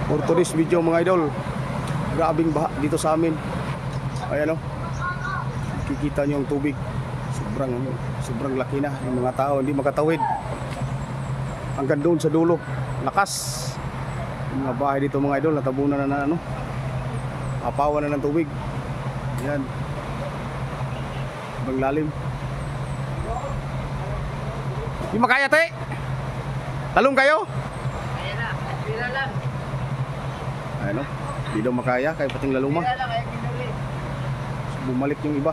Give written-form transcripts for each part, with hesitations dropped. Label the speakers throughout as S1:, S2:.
S1: For today's video mga idol, grabing baha dito sa amin. Ayan o, kikita nyo ang tubig. Sobrang, sobrang laki na. Yung mga tao hindi makatawid. Hanggang doon sa dulo, lakas. Yung mga bahay dito mga idol, natabunan na na ano, apawan na ng tubig. Ayan. Ibang lalim. Hindi makaya te! Talong kayo?
S2: Kaya na, pira lang.
S1: Ayan o, hindi daw makaya, kaya pating laluma.
S2: Pira lang, kaya kinuli.
S1: So, bumalik yung iba.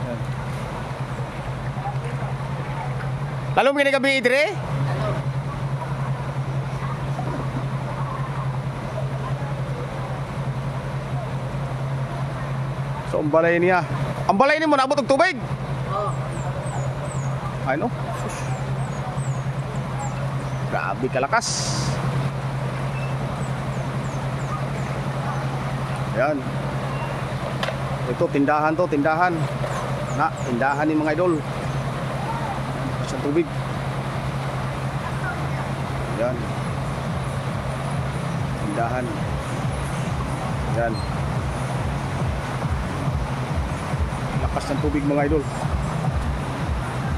S1: Ayan. Lalong gini gabi dire?
S2: Ano?
S1: So ang balay niya. Ang balay ni mo naabot og tubig.
S2: Oo.
S1: Ayun o. Sus. Grabe kalakas. Ayan. Ito, tindahan to, tindahan. Na, tindahan ni mga idol. Sa tubig. Ayan. Tindahan. Ayan. Lakas ng tubig mga idol.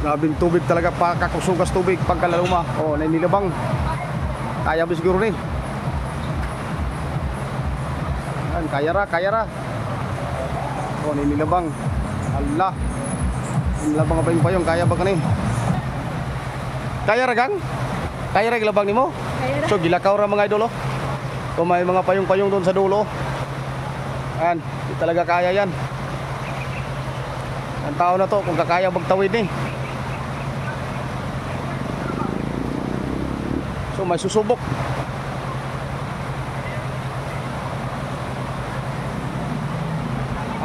S1: Grabing tubig talaga, pakakusugas tubig pagkalaluma. Oh, nanilabang. Kaya ba siguro ni? Yan, kaya ra, kaya ra. Oh, ninilabang. Allah. Nilabang pa yung payong, kaya ba kani? Kaya ra gang? Kaya ra gilabang nimo?
S2: Kaya ra.
S1: So gilakaw ra mga idol oh. Kung may mga payong-payong doon sa dulo. Yan, di talaga kaya yan. Ang tao na to, kung kakaya magtawid ni. So may susubok.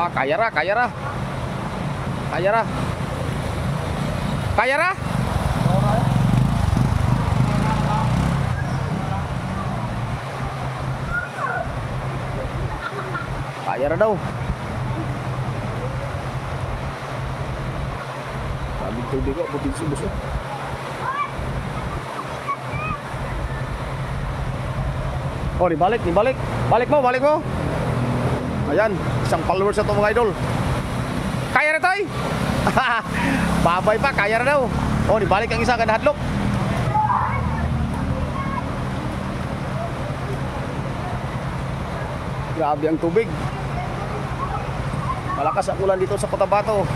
S1: Ah, kaya ra, kaya ra. Kaya ra. Kaya ra? Kaya ra daw. Sabi tubig ko, butig subos. Oh, di balik, di balik. Balik mo, balik mo. Ayan, isang followers na to mga idol. Kaya na tayo. Babay pa, kaya na daw. Oh, di balik ang isa kada hadlok. Grabe ang tubig. Malakas ang ulan dito sa Cotabato.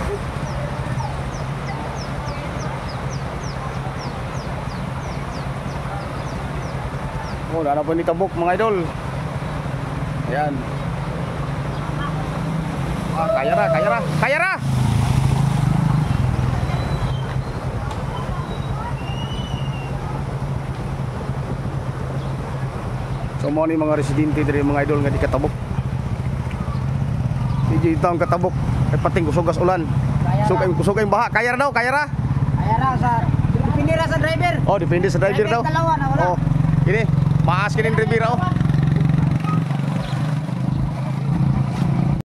S1: Oh, wala na po ni Tabok mga idol. Ayan. Ah, kaya ra, kaya ra, kaya ra. So mo ni mga residente diri mga idol nga di katabok. Di ito ang katabok. Ay pating kusugas ulan. So kay kusog kay baha, kaya ra daw, kaya ra.
S2: Kaya ra sa depende ra sa driver.
S1: Oh, depende sa driver daw.
S2: Dalawa na wala.
S1: Oh, kini, maas kini driver oh.